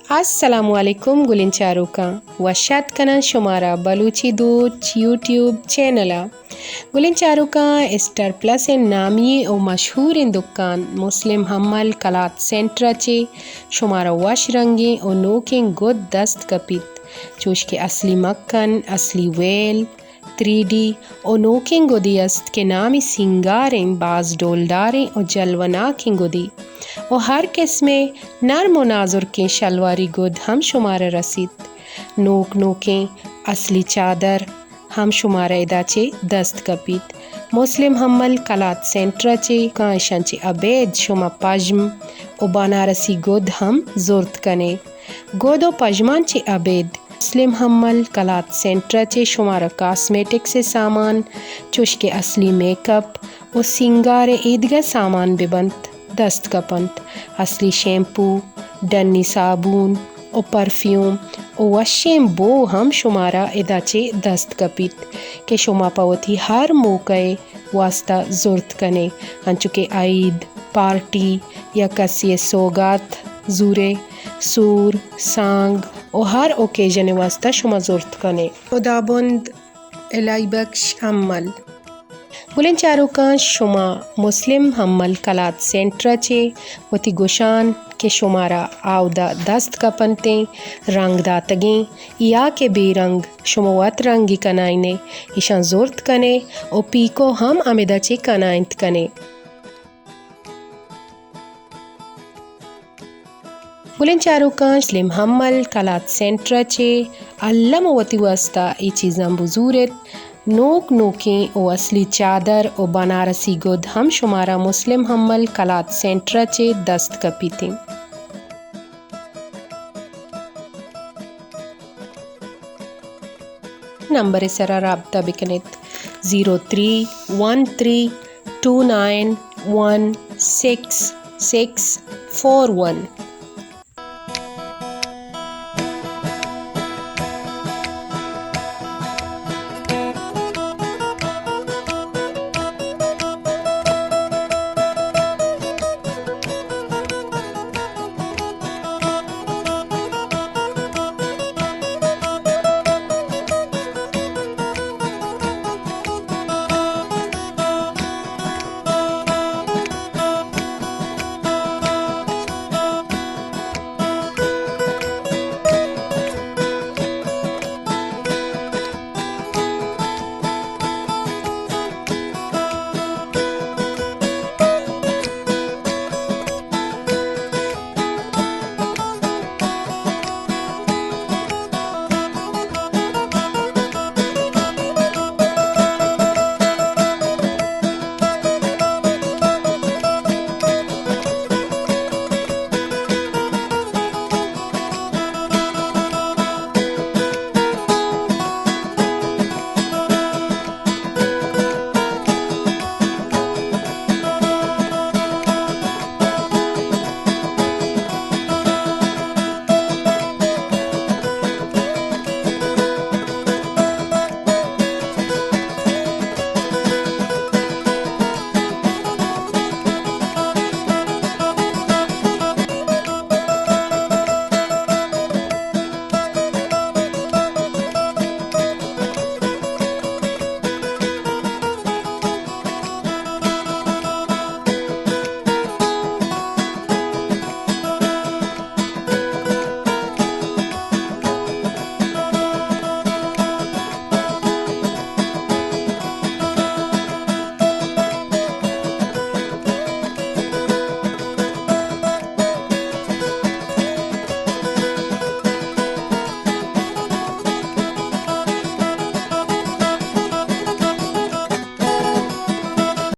السلام علیکم گلیں چاروکاں، وش آتک کناں شمارا بلوچی دوچ یوٹیوب چینل ءَ۔ گلیں چاروکاں، اسٹار پلس ءِ نامی ءُ مشہوریں دکان مسلم حمل کلاتھ سینٹر ءَ چہ شمارا وش رنگیں ءُ نوکیں گد دست کپیت، چوش کہ اصلی مکن، اصلی ویل، تھری ڈی ءُ نوکیں گدے است کہ نامی سینگاریں، باز ڈولداریں ءُ جلوہ ناکیں گدے ءُ ہر قسمے نرم ءُ نازرکیں شلواری گد ہم شمارا رسیت۔ نوک نوکیں اصلی چادر ہم شمارا ادا چہ دست کپیت۔ مسلم حمل کلاتھ سینٹر ءَ چہ کاں ایشاں چہ ابید شما پژم ءُ بنارسی گد ہم زرت کنے۔ گد ءُ پژمان چہ ابید مسلم حمل کلاتھ سینٹر ءَ چہ شمارا کاسمیٹکس ءِ سامان، چوش کہ اصلی میک اپ ءُ سینگار ءِ ایدگہ سامان بہ بنت، دست کپنت۔ اصلی شیمپو، ڈنی صابون ءُ پرفیوم ءُ وشیں بو ہم شمارا ادا چہ دست کپیت کہ شما پہ وتی ہر موقع ءِ واسطہ زرت کنے، انچو کہ عید، پارٹی یا کسی ءِ سوگات زورے، سور، سانگ ءُ ہر اوکیژن ءِ واسطہ شما زرت کنے۔ خدابند الہی بخش حمل۔ گلیں چاروکاں، شما مسلم حمل کلاتھ سینٹر ءَ چہ وتی گشان کہ شمارا آودا دست کپنتیں، رنگ داتگیں یا کہ بے رنگ، شما وت رنگی کنائینے، ایشاں زرت کنے ءُ پیکو ہم ہمیدا چہ کنائینت کنے۔ گلیں چاروکاں، مسلم حمل کلاتھ سینٹر ءَ چہ الم وتی واسطہ اے چیزاں بزورت۔ نوک نوکیں ءُ اصلی چادر ءُ بنارسی گد ہم شمارا مسلم حمل کلاتھ سینٹر ءَ چہ دست کپیتیں۔ نمبر ءِ سرا رابطہ بکنیت، zero three one three two nine one six six four one.